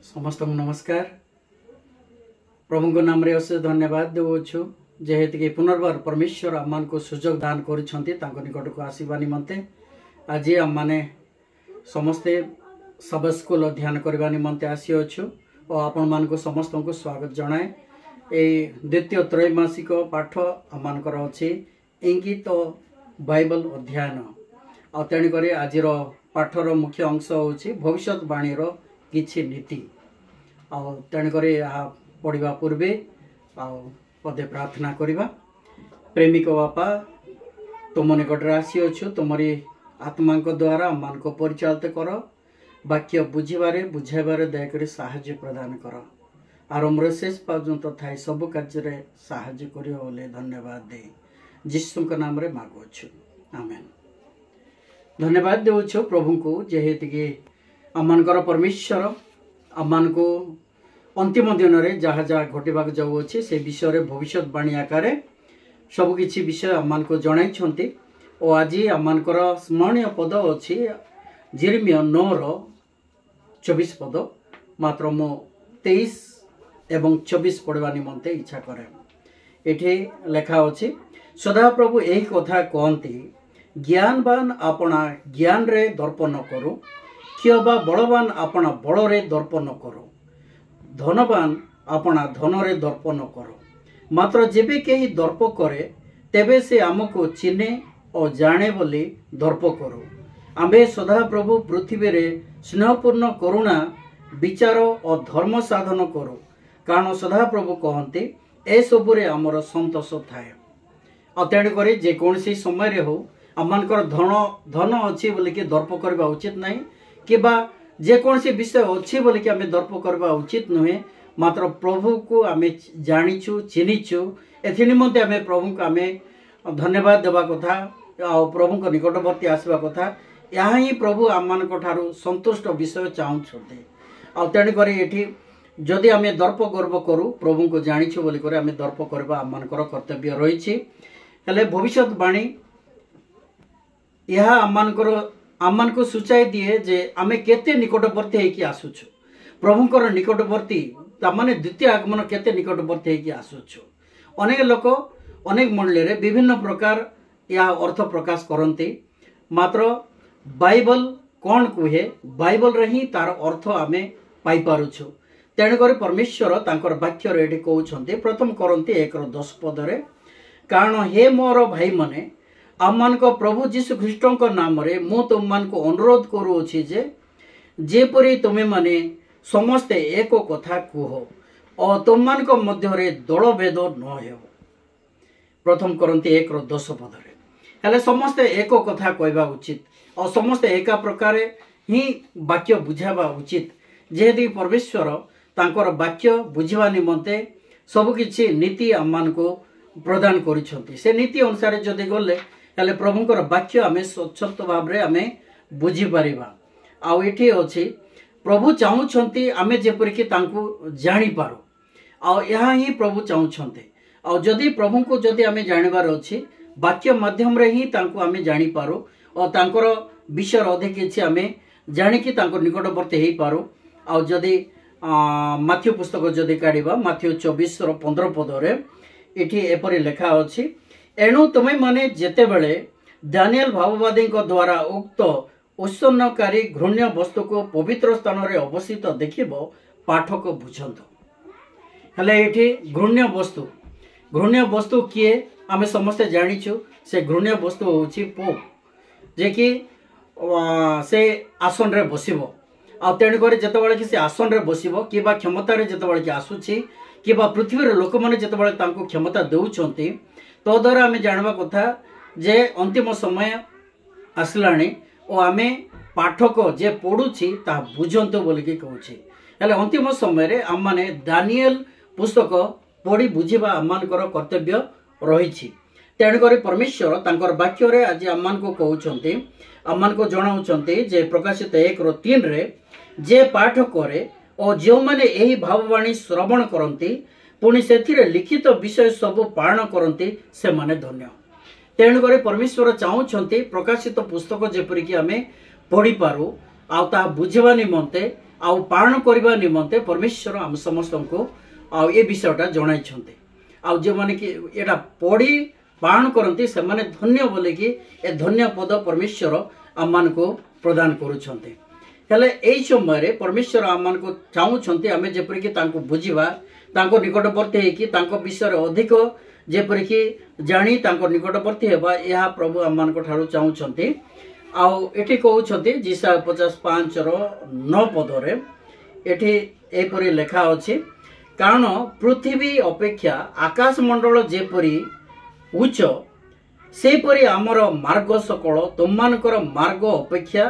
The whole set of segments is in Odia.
ସମସ୍ତଙ୍କୁ ନମସ୍କାର। ପ୍ରଭୁଙ୍କ ନାମରେ ଅଶେଷ ଧନ୍ୟବାଦ ଦେଉଅଛୁ, ଯେହେତୁକି ପୁନର୍ବାର ପରମେଶ୍ୱର ଆମମାନଙ୍କୁ ସୁଯୋଗ ଦାନ କରୁଛନ୍ତି ତାଙ୍କ ନିକଟକୁ ଆସିବା ନିମନ୍ତେ। ଆଜି ଆମମାନେ ସମସ୍ତେ ସବ ସ୍କୁଲ ଅଧ୍ୟୟନ କରିବା ନିମନ୍ତେ ଆସିଅଛୁ ଓ ଆପଣମାନଙ୍କୁ ସମସ୍ତଙ୍କୁ ସ୍ୱାଗତ ଜଣାଏ। ଏଇ ଦ୍ୱିତୀୟ ତ୍ରୈମାସିକ ପାଠ ଆମମାନଙ୍କର ଅଛି ଇଙ୍ଗିତ ବାଇବଲ ଅଧ୍ୟୟନ। ଆଉ ତେଣୁକରି ଆଜିର ପାଠର ମୁଖ୍ୟ ଅଂଶ ହେଉଛି ଭବିଷ୍ୟତବାଣୀର କିଛି ନୀତି। ଆଉ ତେଣୁକରି ଏହା ପଢ଼ିବା ପୂର୍ବେ ଆଉ ପଦେ ପ୍ରାର୍ଥନା କରିବା। ପ୍ରେମିକ ବାପା, ତୁମ ନିକଟରେ ଆସିଅଛୁ, ତୁମରି ଆତ୍ମାଙ୍କ ଦ୍ୱାରା ଆମମାନଙ୍କୁ ପରିଚାଳିତ କର। ବାକ୍ୟ ବୁଝିବାରେ ବୁଝାଇବାରେ ଦୟାକରି ସାହାଯ୍ୟ ପ୍ରଦାନ କର। ଆରମ୍ଭ ଶେଷ ପର୍ଯ୍ୟନ୍ତ ଥାଇ ସବୁ କାର୍ଯ୍ୟରେ ସାହାଯ୍ୟ କରିବ ବୋଲି ଧନ୍ୟବାଦ ଦେଇ ଯୀଶୁଙ୍କ ନାମରେ ମାଗୁଅଛୁ, ଆମେନ୍। ଧନ୍ୟବାଦ ଦେଉଛୁ ପ୍ରଭୁଙ୍କୁ, ଯେହେତୁକି ଆମମାନଙ୍କର ପରମେଶ୍ୱର ଆମମାନଙ୍କୁ ଅନ୍ତିମ ଦିନରେ ଯାହା ଯାହା ଘଟିବାକୁ ଯାଉଅଛି ସେ ବିଷୟରେ ଭବିଷ୍ୟତବାଣୀ ଆକାରରେ ସବୁକିଛି ବିଷୟ ଆମମାନଙ୍କୁ ଜଣାଇଛନ୍ତି। ଓ ଆଜି ଆମମାନଙ୍କର ସ୍ମରଣୀୟ ପଦ ଅଛି ଜିରିମିୟ 9ର 24 ପଦ। ମାତ୍ର ମୁଁ 23 ଏବଂ 24 ପଢ଼ିବା ନିମନ୍ତେ ଇଚ୍ଛା କରେ। ଏଠି ଲେଖା ଅଛି, ସଦାପ୍ରଭୁ ଏହି କଥା କହନ୍ତି, ଜ୍ଞାନବାନ ଆପଣା ଜ୍ଞାନରେ ଦର୍ପ ନ କରୁ, କିମ୍ବା ବଳବାନ ଆପଣା ବଳରେ ଦର୍ପ ନ କରୁ, ଧନବାନ ଆପଣା ଧନରେ ଦର୍ପ ନ କରୁ। ମାତ୍ର ଯେବେ କେହି ଦର୍ପ କରେ, ତେବେ ସେ ଆମକୁ ଚିହ୍ନେ ଓ ଜାଣେ ବୋଲି ଦର୍ପ କରୁ। ଆମ୍ଭେ ସଦାପ୍ରଭୁ ପୃଥିବୀରେ ସ୍ନେହପୂର୍ଣ୍ଣ କରୁଣା, ବିଚାର ଓ ଧର୍ମ ସାଧନ କରୁ, କାରଣ ସଦାପ୍ରଭୁ କହନ୍ତି, ଏସବୁରେ ଆମର ସନ୍ତୋଷ ଥାଏ। ଆଉ ତେଣୁକରି ଯେକୌଣସି ସମୟରେ ହଉ, ଆମମାନଙ୍କର ଧନ ଅଛି ବୋଲିକି ଦର୍ପ କରିବା ଉଚିତ ନାହିଁ, କିମ୍ବା ଯେକୌଣସି ବିଷୟ ଅଛି ବୋଲିକି ଆମେ ଦର୍ପ କରିବା ଉଚିତ ନୁହେଁ। ମାତ୍ର ପ୍ରଭୁକୁ ଆମେ ଜାଣିଛୁ, ଚିହ୍ନିଛୁ, ଏଥି ନିମନ୍ତେ ଆମେ ପ୍ରଭୁଙ୍କୁ ଆମେ ଧନ୍ୟବାଦ ଦେବା କଥା ଆଉ ପ୍ରଭୁଙ୍କ ନିକଟବର୍ତ୍ତୀ ଆସିବା କଥା। ଏହା ହିଁ ପ୍ରଭୁ ଆମମାନଙ୍କ ଠାରୁ ସନ୍ତୁଷ୍ଟ ବିଷୟ ଚାହୁଁଛନ୍ତି। ଆଉ ତେଣୁକରି ଏଠି ଯଦି ଆମେ ଦର୍ପ ଗର୍ବ କରୁ, ପ୍ରଭୁଙ୍କୁ ଜାଣିଛୁ ବୋଲିକରି ଆମେ ଦର୍ପ କରିବା ଆମମାନଙ୍କର କର୍ତ୍ତବ୍ୟ ରହିଛି। ହେଲେ ଭବିଷ୍ୟତବାଣୀ ଏହା ଆମମାନଙ୍କୁ ସୂଚାଇ ଦିଏ ଯେ ଆମେ କେତେ ନିକଟବର୍ତ୍ତୀ ହେଇକି ଆସୁଛୁ ପ୍ରଭୁଙ୍କର ନିକଟବର୍ତ୍ତୀ, ତାମାନେ ଦ୍ୱିତୀୟ ଆଗମନ କେତେ ନିକଟବର୍ତ୍ତୀ ହେଇକି ଆସୁଛୁ। ଅନେକ ଲୋକ ଅନେକ ମଣ୍ଡଳୀରେ ବିଭିନ୍ନ ପ୍ରକାର ଏହା ଅର୍ଥ ପ୍ରକାଶ କରନ୍ତି। ମାତ୍ର ବାଇବଲ କ'ଣ କୁହେ, ବାଇବଲରେ ହିଁ ତାର ଅର୍ଥ ଆମେ ପାଇପାରୁଛୁ। ତେଣୁକରି ପରମେଶ୍ୱର ତାଙ୍କର ବାକ୍ୟରେ ଏଠି କହୁଛନ୍ତି, ପ୍ରଥମ କରିନ୍ଥୀୟ 1ର 10 ପଦରେ, କାରଣ ହେ ମୋର ଭାଇମାନେ, ଆମମାନଙ୍କ ପ୍ରଭୁ ଯୀଶୁ ଖ୍ରୀଷ୍ଟଙ୍କ ନାମରେ ମୁଁ ତୁମମାନଙ୍କୁ ଅନୁରୋଧ କରୁଅଛି ଯେ ଯେପରି ତୁମେମାନେ ସମସ୍ତେ ଏକ କଥା କୁହ ଓ ତୁମମାନଙ୍କ ମଧ୍ୟରେ ଦଳଭେଦ ନ ହେଉ। ପ୍ରଥମ କରିନ୍ଥୀୟ 1ର 10 ପଦରେ। ହେଲେ ସମସ୍ତେ ଏକ କଥା କହିବା ଉଚିତ ଆଉ ସମସ୍ତେ ଏକା ପ୍ରକାରେ ହିଁ ବାକ୍ୟ ବୁଝାଇବା ଉଚିତ। ଯେହେତୁ ପରମେଶ୍ୱର ତାଙ୍କର ବାକ୍ୟ ବୁଝିବା ନିମନ୍ତେ ସବୁକିଛି ନୀତି ଆମମାନଙ୍କୁ ପ୍ରଦାନ କରିଛନ୍ତି, ସେ ନୀତି ଅନୁସାରେ ଯଦି ଗଲେ ତାହେଲେ ପ୍ରଭୁଙ୍କର ବାକ୍ୟ ଆମେ ସ୍ୱଚ୍ଛନ୍ଦ ଭାବରେ ଆମେ ବୁଝିପାରିବା। ଆଉ ଏଠି ଅଛି, ପ୍ରଭୁ ଚାହୁଁଛନ୍ତି ଆମେ ଯେପରିକି ତାଙ୍କୁ ଜାଣିପାରୁ, ଆଉ ଏହା ହିଁ ପ୍ରଭୁ ଚାହୁଁଛନ୍ତି। ଆଉ ଯଦି ପ୍ରଭୁଙ୍କୁ ଯଦି ଆମେ ଜାଣିବାର ଅଛି, ବାକ୍ୟ ମାଧ୍ୟମରେ ହିଁ ତାଙ୍କୁ ଆମେ ଜାଣିପାରୁ ଓ ତାଙ୍କର ବିଷୟରେ ଅଧିକ କିଛି ଆମେ ଜାଣିକି ତାଙ୍କ ନିକଟବର୍ତ୍ତୀ ହେଇପାରୁ। ଆଉ ଯଦି ମାଥ୍ୟୁ ପୁସ୍ତକ ଯଦି କାଢ଼ିବା, ମାଥ୍ୟୁ 24ର 15 ପଦରେ ଏଠି ଏପରି ଲେଖା ଅଛି, ଏଣୁ ତୁମେମାନେ ଯେତେବେଳେ ଦାନିଏଲ ଭାବବାଦୀଙ୍କ ଦ୍ୱାରା ଉକ୍ତ ଉତ୍ସନ୍ନକାରୀ ଘୃଣ୍ୟ ବସ୍ତୁକୁ ପବିତ୍ର ସ୍ଥାନରେ ଅବସ୍ଥିତ ଦେଖିବ, ପାଠକ ବୁଝନ୍ତୁ। ହେଲେ ଏଠି ଘୃଣ୍ୟ ବସ୍ତୁ, ଘୃଣ୍ୟ ବସ୍ତୁ କିଏ ଆମେ ସମସ୍ତେ ଜାଣିଛୁ। ସେ ଘୃଣ୍ୟ ବସ୍ତୁ ହେଉଛି ପୋପ୍, ଯିଏକି ସେ ଆସନରେ ବସିବ। ଆଉ ତେଣୁକରି ଯେତେବେଳେ କି ସେ ଆସନରେ ବସିବ କିମ୍ବା କ୍ଷମତାରେ ଯେତେବେଳେ କି ଆସୁଛି କିମ୍ବା ପୃଥିବୀର ଲୋକମାନେ ଯେତେବେଳେ ତାଙ୍କୁ କ୍ଷମତା ଦେଉଛନ୍ତି, ତଦ୍ୱାରା ଆମେ ଜାଣିବା କଥା ଯେ ଅନ୍ତିମ ସମୟ ଆସିଲାଣି ଓ ଆମେ ପାଠକ ଯେ ପଢ଼ୁଛି ତାହା ବୁଝନ୍ତୁ ବୋଲିକି କହୁଛି। ହେଲେ ଅନ୍ତିମ ସମୟରେ ଆମମାନେ ଦାନିଏଲ ପୁସ୍ତକ ପଢ଼ି ବୁଝିବା ଆମମାନଙ୍କର କର୍ତ୍ତବ୍ୟ ରହିଛି। ତେଣୁକରି ପରମେଶ୍ୱର ତାଙ୍କର ବାକ୍ୟରେ ଆଜି ଆମମାନଙ୍କୁ କହୁଛନ୍ତି, ଆମମାନଙ୍କୁ ଜଣାଉଛନ୍ତି ଯେ ପ୍ରକାଶିତ 1ର 3ରେ, ଯେ ପାଠ କରେ ଓ ଯେଉଁମାନେ ଏହି ଭାବବାଣୀ ଶ୍ରବଣ କରନ୍ତି, ପୁଣି ସେଥିରେ ଲିଖିତ ବିଷୟ ସବୁ ପାଳନ କରନ୍ତି, ସେମାନେ ଧନ୍ୟ। ତେଣୁକରି ପରମେଶ୍ୱର ଚାହୁଁଛନ୍ତି ପ୍ରକାଶିତ ପୁସ୍ତକ ଯେପରିକି ଆମେ ପଢ଼ିପାରୁ ଆଉ ତାହା ବୁଝିବା ନିମନ୍ତେ ଆଉ ପାଳନ କରିବା ନିମନ୍ତେ ପରମେଶ୍ୱର ଆମ ସମସ୍ତଙ୍କୁ ଆଉ ଏ ବିଷୟଟା ଜଣାଇଛନ୍ତି। ଆଉ ଯେଉଁମାନେ କି ଏଇଟା ପଢ଼ି ପାଳନ କରନ୍ତି ସେମାନେ ଧନ୍ୟ ବୋଲିକି ଏ ଧନ୍ୟ ପଦ ପରମେଶ୍ୱର ଆମମାନଙ୍କୁ ପ୍ରଦାନ କରୁଛନ୍ତି। ହେଲେ ଏଇ ସମୟରେ ପରମେଶ୍ୱର ଆମମାନଙ୍କୁ ଚାହୁଁଛନ୍ତି ଆମେ ଯେପରିକି ତାଙ୍କୁ ବୁଝିବା, ତାଙ୍କ ନିକଟବର୍ତ୍ତୀ ହେଇକି ତାଙ୍କ ବିଷୟରେ ଅଧିକ ଯେପରିକି ଜାଣି ତାଙ୍କ ନିକଟବର୍ତ୍ତୀ ହେବା, ଏହା ପ୍ରଭୁ ଆମମାନଙ୍କ ଠାରୁ ଚାହୁଁଛନ୍ତି। ଆଉ ଏଠି କହୁଛନ୍ତି ଯିଶାଇୟ 55ର 9 ପଦରେ ଏଠି ଏପରି ଲେଖା ଅଛି, କାରଣ ପୃଥିବୀ ଅପେକ୍ଷା ଆକାଶମଣ୍ଡଳ ଯେପରି ଉଚ୍ଚ, ସେହିପରି ଆମର ମାର୍ଗ ସକଳ ତୁମମାନଙ୍କର ମାର୍ଗ ଅପେକ୍ଷା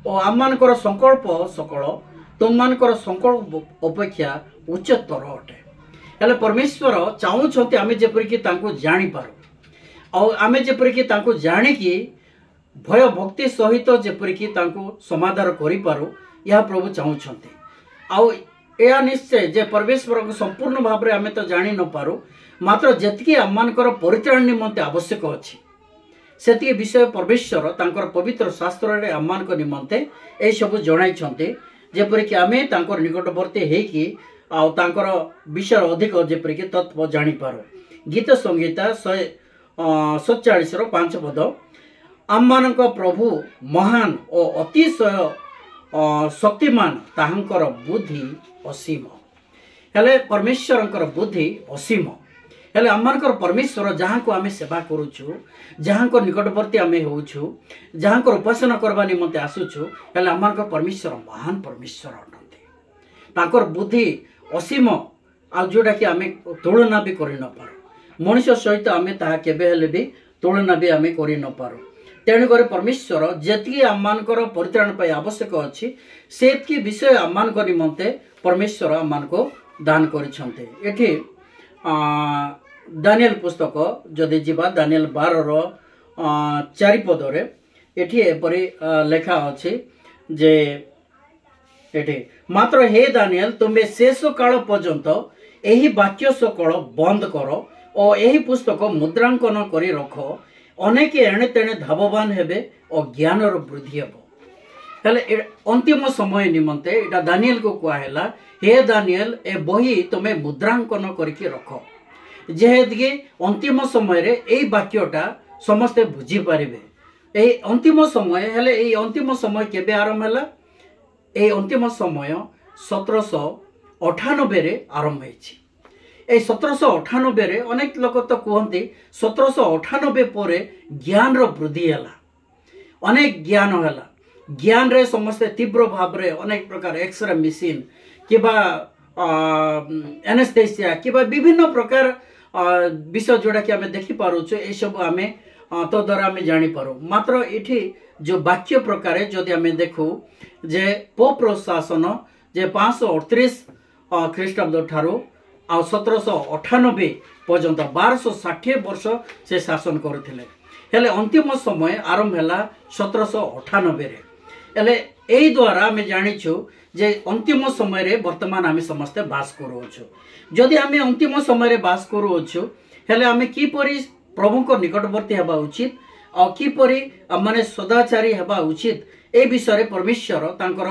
ଓ ଆମମାନଙ୍କର ସଂକଳ୍ପ ସକଳ ତୁମମାନଙ୍କର ସଂକଳ୍ପ ଅପେକ୍ଷା ଉଚ୍ଚତର ଅଟେ। ହେଲେ ପରମେଶ୍ୱର ଚାହୁଁଛନ୍ତି ଆମେ ଯେପରିକି ତାଙ୍କୁ ଜାଣିପାରୁ, ଆଉ ଆମେ ଯେପରିକି ତାଙ୍କୁ ଜାଣିକି ଭୟ ଭକ୍ତି ସହିତ ଯେପରିକି ତାଙ୍କୁ ସମାଦର କରିପାରୁ, ଏହା ପ୍ରଭୁ ଚାହୁଁଛନ୍ତି। ଆଉ ଏହା ନିଶ୍ଚୟ ଯେ ପରମେଶ୍ୱରଙ୍କୁ ସମ୍ପୂର୍ଣ୍ଣ ଭାବରେ ଆମେ ତ ଜାଣି ନପାରୁ, ମାତ୍ର ଯେତିକି ଆମମାନଙ୍କର ପରିତ୍ରାଣ ନିମନ୍ତେ ଆବଶ୍ୟକ ଅଛି ସେତିକି ବିଷୟ ପରମେଶ୍ୱର ତାଙ୍କର ପବିତ୍ର ଶାସ୍ତ୍ରରେ ଆମମାନଙ୍କ ନିମନ୍ତେ ଏହିସବୁ ଜଣାଇଛନ୍ତି, ଯେପରିକି ଆମେ ତାଙ୍କର ନିକଟବର୍ତ୍ତୀ ହେଇକି ଆଉ ତାଙ୍କର ବିଷୟରେ ଅଧିକ ଯେପରିକି ତତ୍ତ୍ୱ ଜାଣିପାରୁ। ଗୀତ ସଂହିତା 147ର 5 ପଦ, ଆମମାନଙ୍କ ପ୍ରଭୁ ମହାନ ଓ ଅତିଶୟ ଶକ୍ତିମାନ, ତାହାଙ୍କର ବୁଦ୍ଧି ଅସୀମ। ହେଲେ ପରମେଶ୍ୱରଙ୍କର ବୁଦ୍ଧି ଅସୀମ। ହେଲେ ଆମମାନଙ୍କର ପରମେଶ୍ୱର ଯାହାଙ୍କୁ ଆମେ ସେବା କରୁଛୁ, ଯାହାଙ୍କ ନିକଟବର୍ତ୍ତୀ ଆମେ ହେଉଛୁ, ଯାହାଙ୍କର ଉପାସନା କରିବା ନିମନ୍ତେ ଆସୁଛୁ, ହେଲେ ଆମମାନଙ୍କର ପରମେଶ୍ୱର ମହାନ ପରମେଶ୍ୱର ଅଟନ୍ତି। ତାଙ୍କର ବୁଦ୍ଧି ଅସୀମ, ଆଉ ଯେଉଁଟାକି ଆମେ ତୁଳନା ବି କରିନପାରୁ। ମଣିଷ ସହିତ ଆମେ ତାହା କେବେ ହେଲେ ବି ତୁଳନା ବି ଆମେ କରିନପାରୁ। ତେଣୁକରି ପରମେଶ୍ୱର ଯେତିକି ଆମମାନଙ୍କର ପରିତ୍ରାଣ ପାଇଁ ଆବଶ୍ୟକ ଅଛି ସେତିକି ବିଷୟ ଆମମାନଙ୍କ ନିମନ୍ତେ ପରମେଶ୍ୱର ଆମମାନଙ୍କୁ ଦାନ କରିଛନ୍ତି। ଏଠି ଦାନିଏଲ ପୁସ୍ତକ ଯଦି ଯିବା, ଦାନିଏଲ 12ର 4 ପଦରେ ଏଠି ଏପରି ଲେଖା ଅଛି ଯେ ଏଠି, ମାତ୍ର ହେ ଦାନିଏଲ, ତୁମେ ଶେଷ କାଳ ପର୍ଯ୍ୟନ୍ତ ଏହି ବାକ୍ୟ ସକଳ ବନ୍ଦ କର ଓ ଏହି ପୁସ୍ତକ ମୁଦ୍ରାଙ୍କନ କରି ରଖ। ଅନେକ ଏଣେ ତେଣେ ଧାବବାନ ହେବେ ଓ ଜ୍ଞାନର ବୃଦ୍ଧି ହେବ। ହେଲେ ଅନ୍ତିମ ସମୟ ନିମନ୍ତେ ଏଇଟା ଦାନିଏଲକୁ କୁହାହେଲା, ହେ ଦାନିଏଲ, ଏ ବହି ତୁମେ ମୁଦ୍ରାଙ୍କନ କରିକି ରଖ, ଯେହେତୁକି ଅନ୍ତିମ ସମୟରେ ଏଇ ବାକ୍ୟଟା ସମସ୍ତେ ବୁଝିପାରିବେ। ଏଇ ଅନ୍ତିମ ସମୟ, ହେଲେ ଏଇ ଅନ୍ତିମ ସମୟ କେବେ ଆରମ୍ଭ ହେଲା? ଏଇ ଅନ୍ତିମ ସମୟ 1798ରେ ଆରମ୍ଭ ହେଇଛି। ଏଇ 1798ରେ ଅନେକ ଲୋକ ତ କୁହନ୍ତି 1798 ପରେ ଜ୍ଞାନର ବୃଦ୍ଧି ହେଲା, ଅନେକ ଜ୍ଞାନ ହେଲା, ଜ୍ଞାନରେ ସମସ୍ତେ ତୀବ୍ର ଭାବରେ ଅନେକ ପ୍ରକାର ଏକ୍ସରେ ମେସିନ୍ କିମ୍ବା ଏନେସ୍ଥେସିଆ କିମ୍ବା ବିଭିନ୍ନ ପ୍ରକାର ବିଷୟ ଯେଉଁଟାକି ଆମେ ଦେଖିପାରୁଛୁ, ଏସବୁ ଆମେ ତଦ୍ୱାରା ଆମେ ଜାଣିପାରୁ। ମାତ୍ର ଏଠି ଯେଉଁ ବାକ୍ୟ ପ୍ରକାରେ ଯଦି ଆମେ ଦେଖୁ ଯେ ପୋପ ଶାସନ ଯେ 538 ଖ୍ରୀଷ୍ଟାବ୍ଦ ଠାରୁ ଆଉ 1798 ପର୍ଯ୍ୟନ୍ତ 1260 ବର୍ଷ ସେ ଶାସନ କରୁଥିଲେ। ହେଲେ ଅନ୍ତିମ ସମୟ ଆରମ୍ଭ ହେଲା 1798ରେ। ହେଲେ ଏଇ ଦ୍ୱାରା ଆମେ ଜାଣିଛୁ ଯେ ଅନ୍ତିମ ସମୟରେ ବର୍ତ୍ତମାନ ଆମେ ସମସ୍ତେ ବାସ କରୁଅଛୁ। ଯଦି ଆମେ ଅନ୍ତିମ ସମୟରେ ବାସ କରୁଅଛୁ, ହେଲେ ଆମେ କିପରି ପ୍ରଭୁଙ୍କ ନିକଟବର୍ତ୍ତୀ ହେବା ଉଚିତ ଆଉ କିପରି ଆମମାନେ ସଦାଚାରୀ ହେବା ଉଚିତ, ଏ ବିଷୟରେ ପରମେଶ୍ୱର ତାଙ୍କର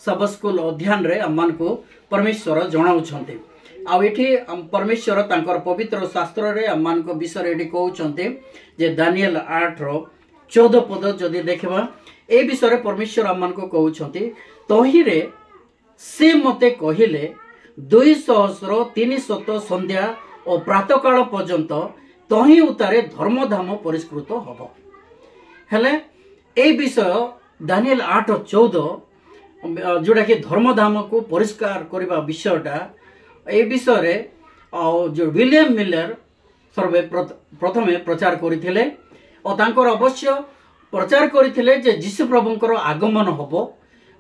ସବ୍ ସ୍କୁଲ ଅଧ୍ୟୟନରେ ଆମମାନଙ୍କୁ ପରମେଶ୍ୱର ଜଣାଉଛନ୍ତି। ଆଉ ଏଠି ପରମେଶ୍ୱର ତାଙ୍କର ପବିତ୍ର ଶାସ୍ତ୍ରରେ ଆମମାନଙ୍କ ବିଷୟରେ ଏଠି କହୁଛନ୍ତି ଯେ ଦାନିଏଲ 8ର 14 ପଦ ଯଦି ଦେଖିବା, ଏ ବିଷୟରେ ପରମେଶ୍ୱର ଆମମାନଙ୍କୁ କହୁଛନ୍ତି, ତହିଁରେ ସେ ମୋତେ କହିଲେ, 2300 ସନ୍ଧ୍ୟା ଓ ପ୍ରାତକାଳ ପର୍ଯ୍ୟନ୍ତ ତହିଁ ଉତ୍ତାରେ ଧର୍ମଧାମ ପରିଷ୍କୃତ ହବ। ହେଲେ ଏଇ ବିଷୟ ଦାନିଏଲ 8:14, ଯୋଉଟାକି ଧର୍ମଧାମକୁ ପରିଷ୍କାର କରିବା ବିଷୟଟା, ଏ ବିଷୟରେ ଆଉ ଯୋଉ ୱିଲିୟମ ମିଲର ସର୍ବେ ପ୍ରଥମେ ପ୍ରଚାର କରିଥିଲେ ଓ ତାଙ୍କର ଅବଶ୍ୟ ପ୍ରଚାର କରିଥିଲେ ଯେ ଯୀଶୁ ପ୍ରଭୁଙ୍କର ଆଗମନ ହବ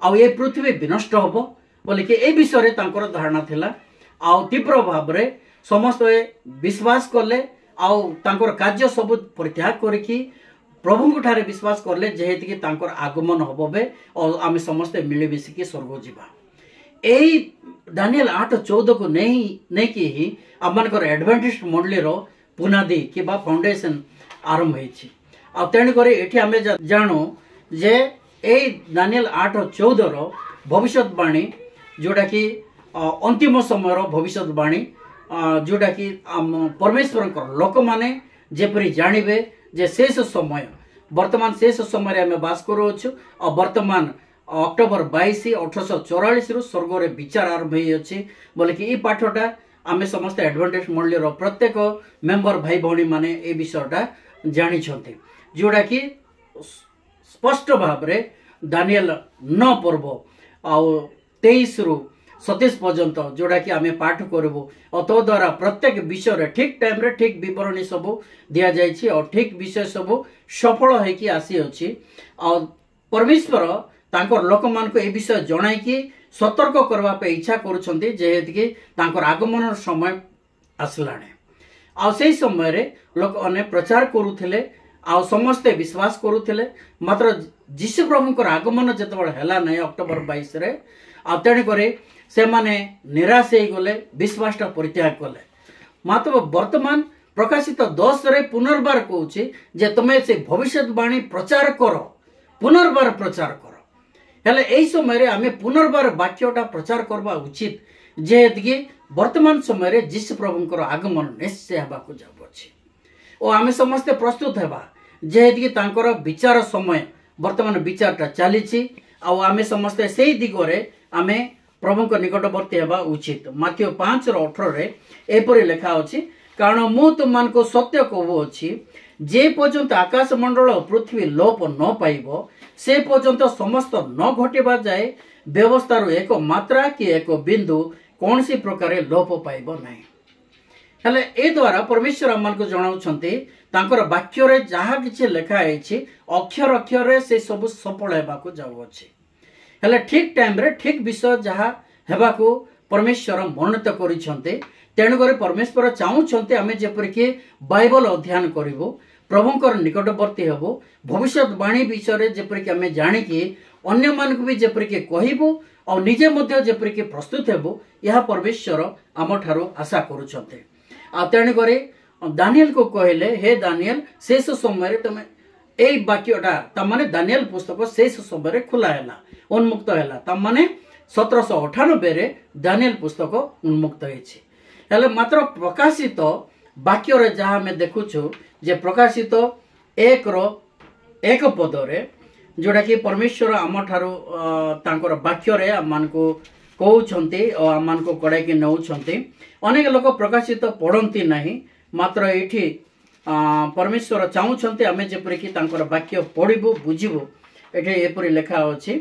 ଆଉ ଏ ପୃଥିବୀ ବିନଷ୍ଟ ହବ ବୋଲିକି ଏ ବିଷୟରେ ତାଙ୍କର ଧାରଣା ଥିଲା। ଆଉ ତୀବ୍ର ଭାବରେ ସମସ୍ତେ ବିଶ୍ୱାସ କଲେ ଆଉ ତାଙ୍କର କାର୍ଯ୍ୟ ସବୁ ପରିତ୍ୟାଗ କରିକି ପ୍ରଭୁଙ୍କ ଠାରେ ବିଶ୍ୱାସ କଲେ, ଯେହେତୁକି ତାଙ୍କର ଆଗମନ ହବ ବେ ଆଉ ଆମେ ସମସ୍ତେ ମିଳିମିଶିକି ସ୍ୱର୍ଗ ଯିବା। ଏଇ ଦାନିଏଲ 8:14କୁ ନେଇକି ହିଁ ଆମମାନଙ୍କର ଆଡଭେଣ୍ଟିଷ୍ଟ ମଣ୍ଡଳୀର ବୁନାଦି କିମ୍ବା ଫାଉଣ୍ଡେସନ ଆରମ୍ଭ ହେଇଛି। ଆଉ ତେଣୁକରି ଏଠି ଆମେ ଜାଣୁ ଯେ ଏଇ ଦାନିଏଲ 8:14ର ଭବିଷ୍ୟତବାଣୀ ଯେଉଁଟାକି ଅନ୍ତିମ ସମୟର ଭବିଷ୍ୟତବାଣୀ, ଯେଉଁଟାକି ଆମ ପରମେଶ୍ୱରଙ୍କର ଲୋକମାନେ ଯେପରି ଜାଣିବେ ଯେ ଶେଷ ସମୟ, ବର୍ତ୍ତମାନ ଶେଷ ସମୟରେ ଆମେ ବାସ କରୁଅଛୁ। ଆଉ ବର୍ତ୍ତମାନ ଅକ୍ଟୋବର 22 1844ରୁ ସ୍ୱର୍ଗରେ ବିଚାର ଆରମ୍ଭ ହୋଇଅଛି ବୋଲିକି ଏଇ ପାଠଟା ଆମେ ସମସ୍ତେ ଆଡଭେଣ୍ଟିଷ୍ଟ ମଣ୍ଡଳୀର ପ୍ରତ୍ୟେକ ମେମ୍ବର ଭାଇ ଭଉଣୀମାନେ ଏ ବିଷୟଟା ଜାଣିଛନ୍ତି, ଯେଉଁଟାକି ସ୍ପଷ୍ଟ ଭାବରେ ଦାନିଏଲ 9 ପର୍ବ ଆଉ 23ରୁ 27 ପର୍ଯ୍ୟନ୍ତ ଯେଉଁଟାକି ଆମେ ପାଠ କରିବୁ। ଆଉ ତଦ୍ୱାରା ପ୍ରତ୍ୟେକ ବିଷୟରେ ଠିକ୍ ଟାଇମ୍ରେ ଠିକ୍ ବିବରଣୀ ସବୁ ଦିଆଯାଇଛି ଆଉ ଠିକ୍ ବିଷୟ ସବୁ ସଫଳ ହେଇକି ଆସିଅଛି। ଆଉ ପରମେଶ୍ୱର ତାଙ୍କର ଲୋକମାନଙ୍କୁ ଏ ବିଷୟ ଜଣାଇକି ସତର୍କ କରିବା ପାଇଁ ଇଚ୍ଛା କରୁଛନ୍ତି, ଯେହେତୁକି ତାଙ୍କର ଆଗମନର ସମୟ ଆସିଲାଣି। ଆଉ ସେଇ ସମୟରେ ଲୋକମାନେ ପ୍ରଚାର କରୁଥିଲେ ଆଉ ସମସ୍ତେ ବିଶ୍ୱାସ କରୁଥିଲେ। ମାତ୍ର ଯୀଶୁ ପ୍ରଭୁଙ୍କର ଆଗମନ ଯେତେବେଳେ ହେଲା ନାହିଁ ଅକ୍ଟୋବର 22ରେ, ଆଉ ତେଣୁକରି ସେମାନେ ନିରାଶ ହେଇଗଲେ, ବିଶ୍ୱାସଟା ପରିତ୍ୟାଗ କଲେ। ମାତ୍ର ବର୍ତ୍ତମାନ ପ୍ରକାଶିତ 10ରେ ପୁନର୍ବାର କହୁଛି ଯେ ତୁମେ ସେ ଭବିଷ୍ୟତବାଣୀ ପ୍ରଚାର କର, ପୁନର୍ବାର ପ୍ରଚାର କର। ହେଲେ ଏହି ସମୟରେ ଆମେ ପୁନର୍ବାର ବାକ୍ୟଟା ପ୍ରଚାର କରିବା ଉଚିତ, ଯେହେତୁକି ବର୍ତ୍ତମାନ ସମୟରେ ଯୀଶୁ ପ୍ରଭୁଙ୍କର ଆଗମନ ନିଶ୍ଚୟ ହେବାକୁ ଯାଉଅଛି। ଓ ଆମେ ସମସ୍ତେ ପ୍ରସ୍ତୁତ ହେବା, ଯେହେତୁକି ତାଙ୍କର ବିଚାର ସମୟ ବର୍ତ୍ତମାନ ବିଚାରଟା ଚାଲିଛି। ଆଉ ଆମେ ସମସ୍ତେ ସେଇ ଦିଗରେ ଆମେ ପ୍ରଭୁଙ୍କ ନିକଟବର୍ତ୍ତୀ ହେବା ଉଚିତ। ମାଥିଉ 5:18 ଏପରି ଲେଖା ଅଛି, କାରଣ ମୁଁ ତୁମମାନଙ୍କୁ ସତ୍ୟ କହୁଅଛି, ଯେ ପର୍ଯ୍ୟନ୍ତ ଆକାଶମଣ୍ଡଳ ଓ ପୃଥିବୀ ଲୋପ ନ ପାଇବ ସେ ପର୍ଯ୍ୟନ୍ତ ସମସ୍ତ ନ ଘଟିବା ଯାଏ ବ୍ୟବସ୍ଥାରୁ ଏକ ମାତ୍ରା କି ଏକ ବିନ୍ଦୁ କୌଣସି ପ୍ରକାରେ ଲୋପ ପାଇବ ନାହିଁ। ହେଲେ ଏ ଦ୍ୱାରା ପରମେଶ୍ୱର ଆମମାନଙ୍କୁ ଜଣାଉଛନ୍ତି ତାଙ୍କର ବାକ୍ୟରେ ଯାହା କିଛି ଲେଖା ହେଇଛି ଅକ୍ଷର ଅକ୍ଷରରେ ସେ ସବୁ ସଫଳ ହେବାକୁ ଯାଉଅଛି। ହେଲେ ଠିକ୍ ଟାଇମ୍ରେ ଠିକ୍ ବିଷୟ ଯାହା ହେବାକୁ ପରମେଶ୍ୱର ମନୋନୀତ କରିଛନ୍ତି। ତେଣୁକରି ପରମେଶ୍ୱର ଚାହୁଁଛନ୍ତି ଆମେ ଯେପରିକି ବାଇବଲ ଅଧ୍ୟୟନ କରିବୁ, ପ୍ରଭୁଙ୍କର ନିକଟବର୍ତ୍ତୀ ହେବୁ, ଭବିଷ୍ୟତବାଣୀ ବିଷୟରେ ଯେପରିକି ଆମେ ଜାଣିକି ଅନ୍ୟମାନଙ୍କୁ ବି ଯେପରିକି କହିବୁ ଆଉ ନିଜେ ମଧ୍ୟ ଯେପରିକି ପ୍ରସ୍ତୁତ ହେବୁ, ଏହା ପରମେଶ୍ୱର ଆମଠାରୁ ଆଶା କରୁଛନ୍ତି। ଆଉ ତେଣୁକରି ଦାନିଏଲକୁ କହିଲେ, ହେ ଦାନିଏଲ, ଶେଷ ସମୟରେ ତୁମେ ଏଇ ବାକ୍ୟଟା, ତାମାନେ ଦାନିଏଲ ପୁସ୍ତକ ଶେଷ ସମୟରେ ଖୋଲା ହେଲା, ଉନ୍ମୁକ୍ତ ହେଲା। ତାମାନେ 1798ରେ ଦାନିଏଲ ପୁସ୍ତକ ଉନ୍ମୁକ୍ତ ହେଇଛି। ହେଲେ ମାତ୍ର ପ୍ରକାଶିତ ବାକ୍ୟରେ ଯାହା ଆମେ ଦେଖୁଛୁ ଯେ ପ୍ରକାଶିତ 1:1 ପଦରେ ଯେଉଁଟାକି ପରମେଶ୍ୱର ଆମଠାରୁ ତାଙ୍କର ବାକ୍ୟରେ ଆମମାନଙ୍କୁ କହୁଛନ୍ତି ଓ ଆମମାନଙ୍କୁ କଡ଼ାଇକି ନେଉଛନ୍ତି। ଅନେକ ଲୋକ ପ୍ରକାଶିତ ପଢ଼ନ୍ତି ନାହିଁ, ମାତ୍ର ଏଇଠି ପରମେଶ୍ୱର ଚାହୁଁଛନ୍ତି ଆମେ ଯେପରିକି ତାଙ୍କର ବାକ୍ୟ ପଢ଼ିବୁ, ବୁଝିବୁ। ଏଠି ଏପରି ଲେଖା ଅଛି,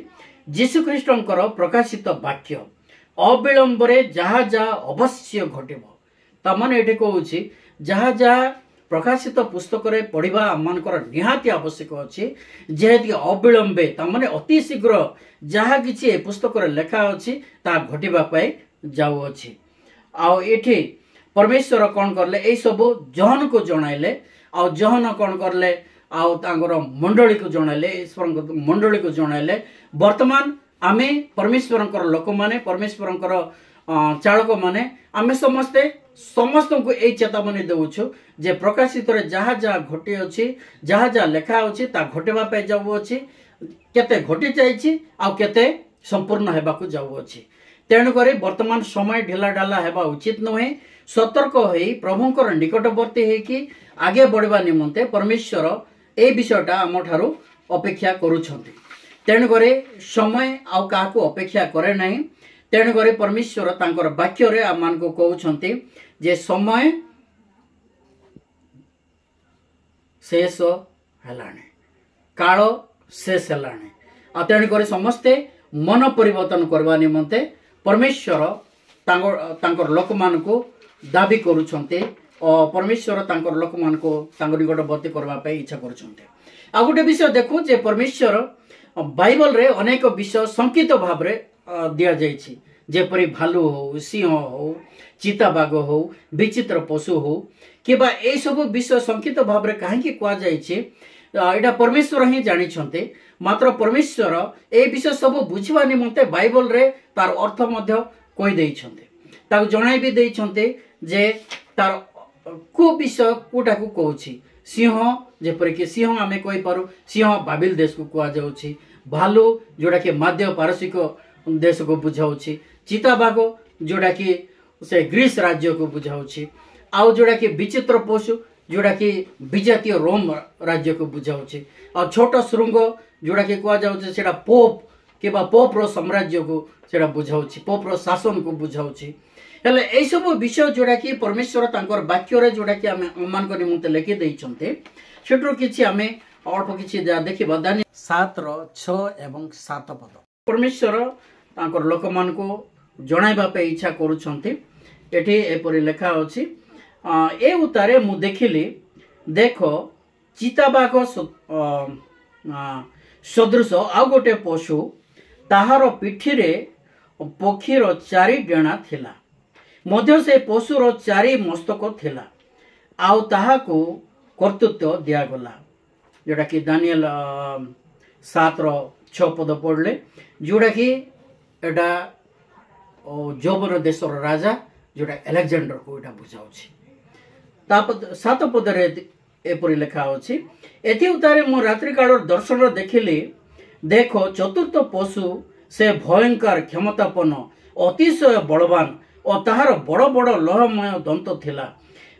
ଯୀଶୁଖ୍ରୀଷ୍ଟଙ୍କର ପ୍ରକାଶିତ ବାକ୍ୟ ଅବିଳମ୍ବରେ ଯାହା ଯାହା ଅବଶ୍ୟ ଘଟିବ। ତାମାନେ ଏଠି କହୁଛି ଯାହା ଯାହା ପ୍ରକାଶିତ ପୁସ୍ତକରେ ପଢ଼ିବା ଆମମାନଙ୍କର ନିହାତି ଆବଶ୍ୟକ ଅଛି, ଯେହେତୁ ଅବିଳମ୍ବେ ତାମାନେ ଅତି ଶୀଘ୍ର ଯାହା କିଛି ଏ ପୁସ୍ତକରେ ଲେଖା ଅଛି ତାହା ଘଟିବା ପାଇଁ ଯାଉଅଛି। ଆଉ ଏଠି ପରମେଶ୍ୱର କ'ଣ କଲେ, ଏଇସବୁ ଯୋହନକୁ ଜଣାଇଲେ। ଆଉ ଯୋହନ କ'ଣ କଲେ, ଆଉ ତାଙ୍କର ମଣ୍ଡଳୀକୁ ଜଣାଇଲେ, ଈଶ୍ୱରଙ୍କ ମଣ୍ଡଳୀକୁ ଜଣାଇଲେ। ବର୍ତ୍ତମାନ ଆମେ ପରମେଶ୍ୱରଙ୍କର ଲୋକମାନେ, ପରମେଶ୍ୱରଙ୍କର ଚାଳକମାନେ, ଆମେ ସମସ୍ତେ ସମସ୍ତଙ୍କୁ ଏଇ ଚେତାବନୀ ଦେଉଛୁ ଯେ ପ୍ରକାଶିତରେ ଯାହା ଯାହା ଘଟିଅଛି, ଯାହା ଯାହା ଲେଖା ଅଛି ତାହା ଘଟିବା ପାଇଁ ଯାଉଅଛି, କେତେ ଘଟି ଯାଇଛି ଆଉ କେତେ ସମ୍ପୂର୍ଣ୍ଣ ହେବାକୁ ଯାଉଅଛି। ତେଣୁକରି ବର୍ତ୍ତମାନ ସମୟ ଢିଲା ଢାଲା ହେବା ଉଚିତ ନୁହେଁ। ସତର୍କ ହୋଇ ପ୍ରଭୁଙ୍କର ନିକଟବର୍ତ୍ତୀ ହେଇକି ଆଗେ ବଢ଼ିବା ନିମନ୍ତେ ପରମେଶ୍ୱର ଏଇ ବିଷୟଟା ଆମଠାରୁ ଅପେକ୍ଷା କରୁଛନ୍ତି। ତେଣୁକରି ସମୟ ଆଉ କାହାକୁ ଅପେକ୍ଷା କରେ ନାହିଁ। ତେଣୁକରି ପରମେଶ୍ୱର ତାଙ୍କର ବାକ୍ୟରେ ଆମମାନଙ୍କୁ କହୁଛନ୍ତି ଯେ ସମୟ ଶେଷ ହେଲାଣି, କାଳ ଶେଷ ହେଲାଣି। ଆଉ ତେଣୁକରି ସମସ୍ତେ ମନ ପରିବର୍ତ୍ତନ କରିବା ନିମନ୍ତେ ପରମେଶ୍ୱର ତାଙ୍କର ଲୋକମାନଙ୍କୁ ଦାବି କରୁଛନ୍ତି ଓ ପରମେଶ୍ୱର ତାଙ୍କର ଲୋକମାନଙ୍କୁ ତାଙ୍କ ନିକଟବର୍ତ୍ତୀ କରିବା ପାଇଁ ଇଚ୍ଛା କରୁଛନ୍ତି। ଆଉ ଗୋଟେ ବିଷୟ ଦେଖୁ ଯେ ପରମେଶ୍ୱର ବାଇବଲରେ ଅନେକ ବିଷୟ ସଂକେତ ଭାବରେ ଦିଆଯାଇଛି, ଯେପରି ଭାଲୁ ହଉ, ସିଂହ ହଉ, ଚିତାବାଘ ହଉ, ବିଚିତ୍ର ପଶୁ ହଉ, କିମ୍ବା ଏଇସବୁ ବିଷୟ ସଂକେତ ଭାବରେ କାହିଁକି କୁହାଯାଇଛି ଏଇଟା ପରମେଶ୍ୱର ହିଁ ଜାଣିଛନ୍ତି। ମାତ୍ର ପରମେଶ୍ୱର ଏଇ ବିଷୟ ସବୁ ବୁଝିବା ନିମନ୍ତେ ବାଇବଲରେ ତାର ଅର୍ଥ ମଧ୍ୟ କହିଦେଇଛନ୍ତି, ତାକୁ ଜଣାଇ ବି ଦେଇଛନ୍ତି ଯେ ତାର କୋଉ ବିଷୟ କୋଉଟାକୁ କହୁଛି। ସିଂହ, ଯେପରିକି ସିଂହ ଆମେ କହିପାରୁ, ସିଂହ ବାବିଲ ଦେଶକୁ କୁହାଯାଉଛି। ଭାଲୁ ଯୋଉଟାକି ମାଧ୍ୟ ପାରସିକ ଦେଶକୁ ବୁଝାଉଛି। ଚିତାବାଘ ଯୋଉଟାକି ସେ ଗ୍ରୀସ ରାଜ୍ୟକୁ ବୁଝାଉଛି, ଆଉ ଯୋଉଟାକି ବିଚିତ୍ର ପଶୁ ଯୋଉଟାକି ବିଜାତୀୟ ରୋମ ରାଜ୍ୟକୁ ବୁଝାଉଛି, ଆଉ ଛୋଟ ଶୃଙ୍ଗ ଯୋଉଟାକି କୁହାଯାଉଛି ସେଇଟା ପୋପ କିମ୍ବା ପୋପର ସାମ୍ରାଜ୍ୟକୁ ସେଇଟା ବୁଝାଉଛି, ପୋପର ଶାସନକୁ ବୁଝାଉଛି। ହେଲେ ଏଇସବୁ ବିଷୟ ଯୋଉଟାକି ପରମେଶ୍ୱର ତାଙ୍କର ବାକ୍ୟରେ ଯୋଉଟାକି ଆମେ ଆମମାନଙ୍କ ନିମନ୍ତେ ଲେଖି ଦେଇଛନ୍ତି, ସେଠୁ କିଛି ଆମେ ଅଳ୍ପ କିଛି ଯାହା ଦେଖିବା। ଦାନିଏଲ 7:6 ଏବଂ 7 ପଦ ପରମେଶ୍ୱର ତାଙ୍କର ଲୋକମାନଙ୍କୁ ଜଣାଇବା ପାଇଁ ଇଚ୍ଛା କରୁଛନ୍ତି। ଏଠି ଏପରି ଲେଖା ଅଛି, ଏ ଉତ୍ତାରେ ମୁଁ ଦେଖିଲି, ଦେଖ ଚିତାବାଘ ସଦୃଶ ଆଉ ଗୋଟେ ପଶୁ, ତାହାର ପିଠିରେ ପକ୍ଷୀର 4 ଡେଣା ଥିଲା, ମଧ୍ୟ ସେ ପଶୁର 4 ମସ୍ତକ ଥିଲା, ଆଉ ତାହାକୁ କର୍ତ୍ତୃତ୍ୱ ଦିଆଗଲା। ଯୋଉଟାକି ଦାନିଏଲ 7:6 ପଦ ପଢ଼ିଲେ, ଯୋଉଟାକି ଏଇଟା ଯୌବନ ଦେଶର ରାଜା ଯୋଉଟା ଆଲେକ୍ଜାଣ୍ଡରକୁ ଏଇଟା ବୁଝାଉଛି। 7 ପଦରେ ଏପରି ଲେଖା ଅଛି, ଏଥି ଉତ୍ତାରେ ମୁଁ ରାତ୍ରିକାଳର ଦର୍ଶନ ଦେଖିଲି, ଦେଖ ଚତୁର୍ଥ ପଶୁ, ସେ ଭୟଙ୍କର କ୍ଷମତାପନ୍ନ, ଅତିଶୟ ବଳବାନ ଓ ତାହାର ବଡ଼ ବଡ଼ ଲୌହମୟ ଦନ୍ତ ଥିଲା।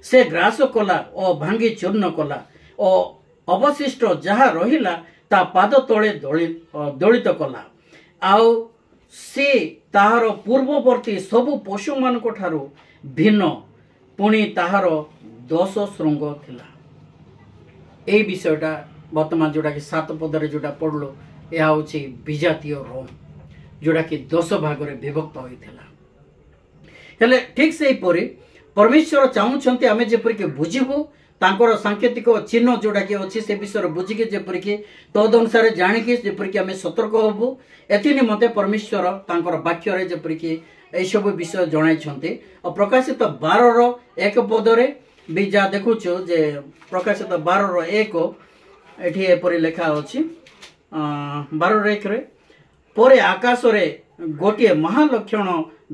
ସେ ଗ୍ରାସ କଲା ଓ ଭାଙ୍ଗି ଚୂର୍ଣ୍ଣ କଲା ଓ ଅବଶିଷ୍ଟ ଯାହା ରହିଲା ତା ପାଦ ତଳେ ଦଳିତ କଲା। ଆଉ ସେ ତାହାର ପୂର୍ବବର୍ତ୍ତୀ ସବୁ ପଶୁମାନଙ୍କ ଠାରୁ ଭିନ୍ନ, ପୁଣି ତାହାର 10 ଶୃଙ୍ଗ ଥିଲା। ଏଇ ବିଷୟଟା ବର୍ତ୍ତମାନ ଯୋଉଟାକି 7 ପଦରେ ଯୋଉଟା ପଢ଼ିଲୁ, ଏହା ହେଉଛି ବିଜାତୀୟ ରୋମ, ଯୋଉଟାକି 10 ଭାଗରେ ବିଭକ୍ତ ହୋଇଥିଲା। ହେଲେ ଠିକ୍ ସେହିପରି ପରମେଶ୍ୱର ଚାହୁଁଛନ୍ତି ଆମେ ଯେପରିକି ବୁଝିବୁ ତାଙ୍କର ସାଙ୍କେତିକ ଚିହ୍ନ ଯୋଉଟାକି ଅଛି ସେ ବିଷୟରେ ବୁଝିକି ଯେପରିକି ତଦ ଅନୁସାରେ ଜାଣିକି ଯେପରିକି ଆମେ ସତର୍କ ହବୁ, ଏଥି ନିମନ୍ତେ ପରମେଶ୍ୱର ତାଙ୍କର ବାକ୍ୟରେ ଯେପରିକି ଏଇସବୁ ବିଷୟ ଜଣାଇଛନ୍ତି। ଆଉ ପ୍ରକାଶିତ 12:1 ପଦରେ ବି ଯାହା ଦେଖୁଛୁ ଯେ ପ୍ରକାଶିତ 12:1 ଏଠି ଏପରି ଲେଖା ଅଛି, 12:1 ପରେ ଆକାଶରେ ଗୋଟିଏ ମହାଲକ୍ଷଣ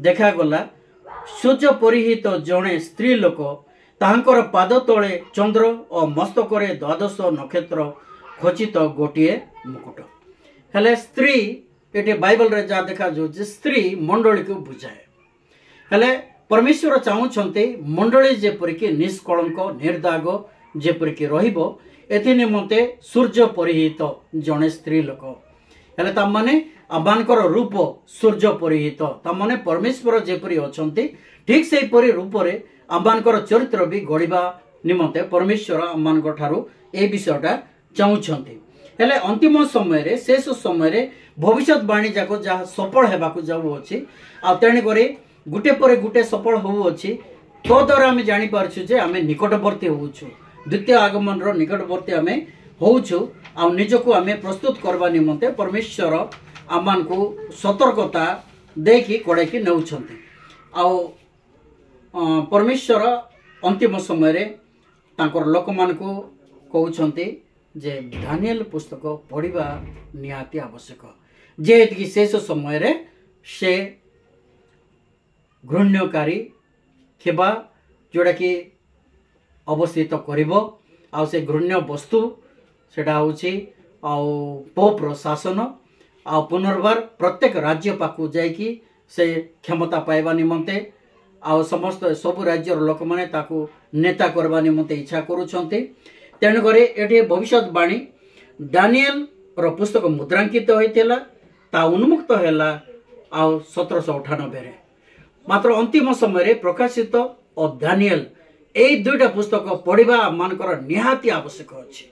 ଦେଖାଗଲା, ସୂର୍ଯ୍ୟ ପରିହିତ ଜଣେ ସ୍ତ୍ରୀ ଲୋକ, ତାହାଙ୍କର ପାଦ ତଳେ ଚନ୍ଦ୍ର ଓ ମସ୍ତକରେ 12 ନକ୍ଷତ୍ର ଖଚିତ ଗୋଟିଏ ମୁକୁଟ। ହେଲେ ସ୍ତ୍ରୀ ଏଠି ବାଇବଲରେ ଯାହା ଦେଖାଯାଉଛି ସ୍ତ୍ରୀ ମଣ୍ଡଳୀକୁ ବୁଝାଏ। ହେଲେ ପରମେଶ୍ୱର ଚାହୁଁଛନ୍ତି ମଣ୍ଡଳୀ ଯେପରିକି ନିଷ୍କଳଙ୍କ ନିର୍ଦାଗ ଯେପରିକି ରହିବ, ଏଥି ନିମନ୍ତେ ସୂର୍ଯ୍ୟ ପରିହିତ ଜଣେ ସ୍ତ୍ରୀ ଲୋକ। ହେଲେ ତାମାନେ ଆମମାନଙ୍କର ରୂପ ସୂର୍ଯ୍ୟ ପରିହିତ, ତାମାନେ ପରମେଶ୍ୱର ଯେପରି ଅଛନ୍ତି ଠିକ୍ ସେହିପରି ରୂପରେ ଆମମାନଙ୍କର ଚରିତ୍ର ବି ଗଢ଼ିବା ନିମନ୍ତେ ପରମେଶ୍ୱର ଆମମାନଙ୍କ ଠାରୁ ଏ ବିଷୟଟା ଚାହୁଁଛନ୍ତି। ହେଲେ ଅନ୍ତିମ ସମୟରେ ଶେଷ ସମୟରେ ଭବିଷ୍ୟତବାଣୀ ଯାକ ଯାହା ସଫଳ ହେବାକୁ ଯାଉଅଛି, ଆଉ ତେଣୁକରି ଗୋଟେ ପରେ ଗୋଟେ ସଫଳ ହେଉଅଛି, ତଦ୍ୱାରା ଆମେ ଜାଣିପାରୁଛୁ ଯେ ଆମେ ନିକଟବର୍ତ୍ତୀ ହେଉଛୁ, ଦ୍ୱିତୀୟ ଆଗମନର ନିକଟବର୍ତ୍ତୀ ଆମେ ହେଉଛୁ। ଆଉ ନିଜକୁ ଆମେ ପ୍ରସ୍ତୁତ କରିବା ନିମନ୍ତେ ପରମେଶ୍ୱର ଆମମାନଙ୍କୁ ସତର୍କତା ଦେଇକି କଡ଼େଇକି ନେଉଛନ୍ତି। ଆଉ ପରମେଶ୍ୱର ଅନ୍ତିମ ସମୟରେ ତାଙ୍କର ଲୋକମାନଙ୍କୁ କହୁଛନ୍ତି ଯେ ଦାନିଏଲ ପୁସ୍ତକ ପଢ଼ିବା ନିହାତି ଆବଶ୍ୟକ, ଯେହେତୁକି ଶେଷ ସମୟରେ ସେ ଘୃଣ୍ୟକାରୀ ଥିବା ଯେଉଁଟାକି ଅବସ୍ଥିତ କରିବ। ଆଉ ସେ ଘୃଣ୍ୟ ବସ୍ତୁ ସେଟା ହେଉଛି ଆଉ ପୋପର ଶାସନ, ଆଉ ପୁନର୍ବାର ପ୍ରତ୍ୟେକ ରାଜ୍ୟ ପାଖକୁ ଯାଇକି ସେ କ୍ଷମତା ପାଇବା ନିମନ୍ତେ ଆଉ ସମସ୍ତ ସବୁ ରାଜ୍ୟର ଲୋକମାନେ ତାକୁ ନେତା କରିବା ନିମନ୍ତେ ଇଚ୍ଛା କରୁଛନ୍ତି। ତେଣୁକରି ଏଠି ଭବିଷ୍ୟତବାଣୀ ଦାନିଏଲର ପୁସ୍ତକ ମୁଦ୍ରାଙ୍କିତ ହୋଇଥିଲା, ତା ଉନ୍ମୁକ୍ତ ହେଲା ଆଉ 1798ରେ। ମାତ୍ର ଅନ୍ତିମ ସମୟରେ ପ୍ରକାଶିତ ଓ ଦାନିଏଲ ଏଇ ଦୁଇଟା ପୁସ୍ତକ ପଢ଼ିବା ଆମମାନଙ୍କର ନିହାତି ଆବଶ୍ୟକ ଅଛି।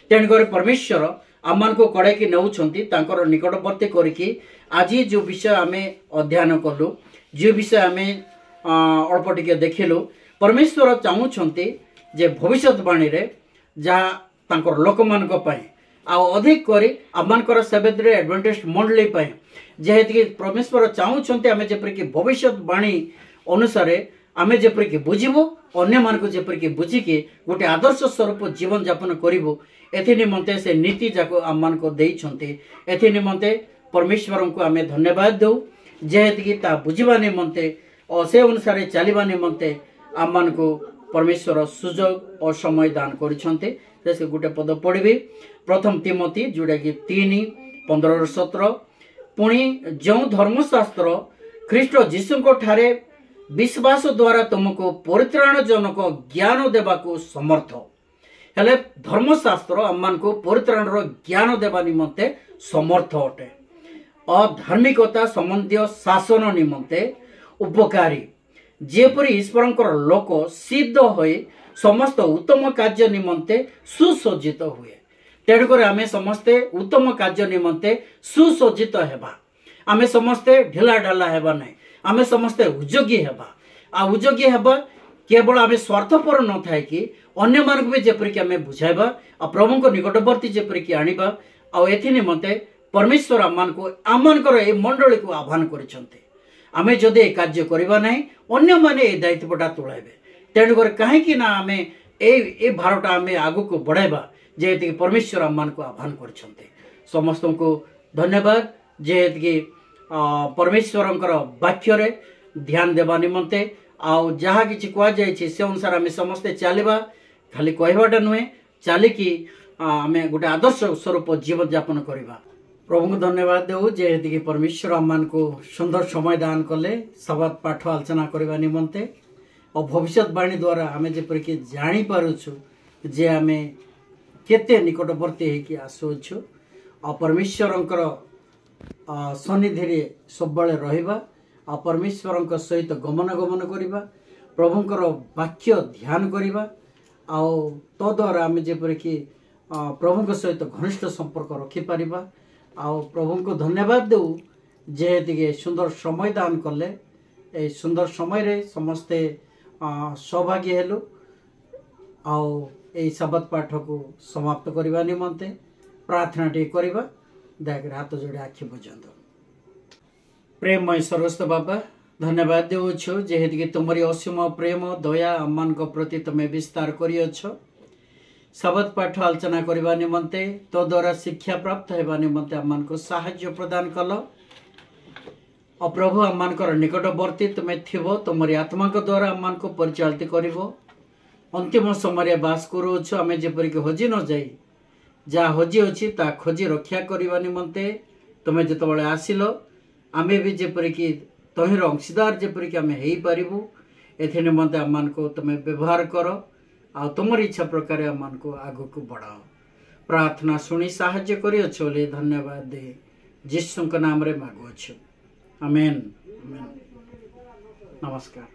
ତେଣୁକରି ପରମେଶ୍ୱର ଆମମାନଙ୍କୁ କଡ଼େଇକି ନେଉଛନ୍ତି ତାଙ୍କର ନିକଟବର୍ତ୍ତୀ କରିକି। ଆଜି ଯେଉଁ ବିଷୟ ଆମେ ଅଧ୍ୟୟନ କଲୁ, ଯେଉଁ ବିଷୟ ଆମେ ଅଳ୍ପ ଟିକେ ଦେଖିଲୁ, ପରମେଶ୍ୱର ଚାହୁଁଛନ୍ତି ଯେ ଭବିଷ୍ୟତବାଣୀରେ ଯାହା ତାଙ୍କର ଲୋକମାନଙ୍କ ପାଇଁ ଆଉ ଅଧିକ କରି ଆମମାନଙ୍କର ସେଭେନ୍ଥ ଡେ ଆଡଭେଣ୍ଟିଷ୍ଟ ମଣ୍ଡଳୀ ପାଇଁ, ଯେହେତୁକି ପରମେଶ୍ୱର ଚାହୁଁଛନ୍ତି ଆମେ ଯେପରିକି ଭବିଷ୍ୟତବାଣୀ ଅନୁସାରେ ଆମେ ଯେପରିକି ବୁଝିବୁ, ଅନ୍ୟମାନଙ୍କୁ ଯେପରିକି ବୁଝିକି ଗୋଟେ ଆଦର୍ଶ ସ୍ୱରୂପ ଜୀବନଯାପନ କରିବୁ, ଏଥି ନିମନ୍ତେ ସେ ନୀତି ଯାକ ଆମମାନଙ୍କୁ ଦେଇଛନ୍ତି। ଏଥି ନିମନ୍ତେ ପରମେଶ୍ୱରଙ୍କୁ ଆମେ ଧନ୍ୟବାଦ ଦେଉ, ଯେହେତୁକି ତାହା ବୁଝିବା ନିମନ୍ତେ ଓ ସେ ଅନୁସାରେ ଚାଲିବା ନିମନ୍ତେ ଆମମାନଙ୍କୁ ପରମେଶ୍ୱର ସୁଯୋଗ ଓ ସମୟ ଦାନ କରିଛନ୍ତି। ସେ ଗୋଟେ ପଦ ପଢ଼ିବି, ପ୍ରଥମ ତିମୋଥି ଯେଉଁଟାକି 3:15-17, ପୁଣି ଯେଉଁ ଧର୍ମଶାସ୍ତ୍ର ଖ୍ରୀଷ୍ଟ ଯୀଶୁଙ୍କ ଠାରେ ବିଶ୍ୱାସ ଦ୍ୱାରା ତୁମକୁ ପରିତ୍ରାଣଜନକ ଜ୍ଞାନ ଦେବାକୁ ସମର୍ଥ। ହେଲେ ଧର୍ମଶାସ୍ତ୍ର ଆମମାନଙ୍କୁ ପରିତ୍ରାଣର ଜ୍ଞାନ ଦେବା ନିମନ୍ତେ ସମର୍ଥ ଅଟେ, ଅଧାର୍ମିକତା ସମ୍ବନ୍ଧୀୟ ଶାସନ ନିମନ୍ତେ ଉପକାରୀ, ଯେପରି ଈଶ୍ୱରଙ୍କର ଲୋକ ସିଦ୍ଧ ହୋଇ ସମସ୍ତ ଉତ୍ତମ କାର୍ଯ୍ୟ ନିମନ୍ତେ ସୁସଜ୍ଜିତ ହୁଏ। ତେଣୁକରି ଆମେ ସମସ୍ତେ ଉତ୍ତମ କାର୍ଯ୍ୟ ନିମନ୍ତେ ସୁସଜ୍ଜିତ ହେବା। ଆମେ ସମସ୍ତେ ଢିଲା ଢାଲା ହେବା ନାହିଁ, ଆମେ ସମସ୍ତେ ଉଦ୍ୟୋଗୀ ହେବା। ଆଉ ଉଦ୍ୟୋଗୀ ହେବା କେବଳ ଆମେ ସ୍ୱାର୍ଥପର ନଥାଇକି ଅନ୍ୟମାନଙ୍କୁ ବି ଯେପରିକି ଆମେ ବୁଝାଇବା ଆଉ ପ୍ରଭୁଙ୍କ ନିକଟବର୍ତ୍ତୀ ଯେପରିକି ଆଣିବା। ଆଉ ଏଥି ନିମନ୍ତେ ପରମେଶ୍ୱର ଆମମାନଙ୍କୁ ଆମମାନଙ୍କର ଏଇ ମଣ୍ଡଳୀକୁ ଆହ୍ୱାନ କରିଛନ୍ତି। ଆମେ ଯଦି ଏ କାର୍ଯ୍ୟ କରିବା ନାହିଁ, ଅନ୍ୟମାନେ ଏ ଦାୟିତ୍ୱଟା ତୁଳାଇବେ। ତେଣୁକରି କାହିଁକି ନା ଆମେ ଏଇ ଭାରଟା ଆମେ ଆଗକୁ ବଢ଼ାଇବା, ଯେହେତୁକି ପରମେଶ୍ୱର ଆମମାନଙ୍କୁ ଆହ୍ୱାନ କରିଛନ୍ତି। ସମସ୍ତଙ୍କୁ ଧନ୍ୟବାଦ, ଯେହେତୁକି ପରମେଶ୍ୱରଙ୍କର ବାକ୍ୟରେ ଧ୍ୟାନ ଦେବା ନିମନ୍ତେ ଆଉ ଯାହା କିଛି କୁହାଯାଇଛି ସେ ଅନୁସାରେ ଆମେ ସମସ୍ତେ ଚାଲିବା। ଖାଲି କହିବାଟା ନୁହେଁ, ଚାଲିକି ଆମେ ଗୋଟେ ଆଦର୍ଶ ସ୍ୱରୂପ ଜୀବନଯାପନ କରିବା। ପ୍ରଭୁଙ୍କୁ ଧନ୍ୟବାଦ ଦେଉ, ଯେହେତୁକି ପରମେଶ୍ୱର ଆମମାନଙ୍କୁ ସୁନ୍ଦର ସମୟ ଦାନ କଲେ ସାବାତ ପାଠ ଆଲୋଚନା କରିବା ନିମନ୍ତେ। ଆଉ ଭବିଷ୍ୟତବାଣୀ ଦ୍ୱାରା ଆମେ ଯେପରିକି ଜାଣିପାରୁଛୁ ଯେ ଆମେ କେତେ ନିକଟବର୍ତ୍ତୀ ହେଇକି ଆସୁଅଛୁ। ଆଉ ପରମେଶ୍ୱରଙ୍କର ସନ୍ନିଧିରେ ସବୁବେଳେ ରହିବା ଆଉ ପରମେଶ୍ୱରଙ୍କ ସହିତ ଗମନାଗମନ କରିବା, ପ୍ରଭୁଙ୍କର ବାକ୍ୟ ଧ୍ୟାନ କରିବା, ଆଉ ତଦ୍ୱାରା ଆମେ ଯେପରିକି ପ୍ରଭୁଙ୍କ ସହିତ ଘନିଷ୍ଠ ସମ୍ପର୍କ ରଖିପାରିବା। ଆଉ ପ୍ରଭୁଙ୍କୁ ଧନ୍ୟବାଦ ଦେଉ, ଯେହେତୁକି ସୁନ୍ଦର ସମୟ ଦାନ କଲେ। ଏଇ ସୁନ୍ଦର ସମୟରେ ସମସ୍ତେ ସହଭାଗୀ ହେଲୁ। ଆଉ ଏଇ ଶପଥ ପାଠକୁ ସମାପ୍ତ କରିବା ନିମନ୍ତେ ପ୍ରାର୍ଥନା ଟିକେ କରିବା। ଦୟାକରି ହାତ ଯୋଡ଼ି ଆଖି ବୁଝନ୍ତୁ। ପ୍ରେମମୟ ସ୍ୱର୍ଗସ୍ଥ ବାବା, ଧନ୍ୟବାଦ ଦେଉଛୁ, ଯେହେତୁକି ତୁମରି ଅସୀମ ପ୍ରେମ ଦୟା ଆମମାନଙ୍କ ପ୍ରତି ତୁମେ ବିସ୍ତାର କରିଅଛ। ଶପଥ ପାଠ ଆଲୋଚନା କରିବା ନିମନ୍ତେ, ତଦ୍ୱାରା ଶିକ୍ଷା ପ୍ରାପ୍ତ ହେବା ନିମନ୍ତେ ଆମମାନଙ୍କୁ ସାହାଯ୍ୟ ପ୍ରଦାନ କଲ। ଆଉ ପ୍ରଭୁ, ଆମମାନଙ୍କର ନିକଟବର୍ତ୍ତୀ ତୁମେ ଥିବ, ତୁମରି ଆତ୍ମାଙ୍କ ଦ୍ୱାରା ଆମମାନଙ୍କୁ ପରିଚାଳିତ କରିବ। ଅନ୍ତିମ ସମୟରେ ବାସ କରୁଅଛୁ, ଆମେ ଯେପରିକି ହଜି ନ ଯାଇ ଯାହା ହଜି ଅଛି ତାହା ଖୋଜି ରକ୍ଷା କରିବା ନିମନ୍ତେ ତୁମେ ଯେତେବେଳେ ଆସିଲ, ଆମେ ବି ଯେପରିକି ତହିଁର ଅଂଶୀଦାର ଯେପରିକି ଆମେ ହେଇପାରିବୁ, ଏଥି ନିମନ୍ତେ ଆମମାନଙ୍କୁ ତୁମେ ବ୍ୟବହାର କର ଆଉ ତୁମର ଇଚ୍ଛା ପ୍ରକାରେ ଆମମାନଙ୍କୁ ଆଗକୁ ବଢ଼ାଅ। ପ୍ରାର୍ଥନା ଶୁଣି ସାହାଯ୍ୟ କରିଅଛ ବୋଲି ଧନ୍ୟବାଦ ଦେଇ ଯୀଶୁଙ୍କ ନାମରେ ମାଗୁଅଛୁ, ଆମେନ୍। ଆମେନ୍। ନମସ୍କାର।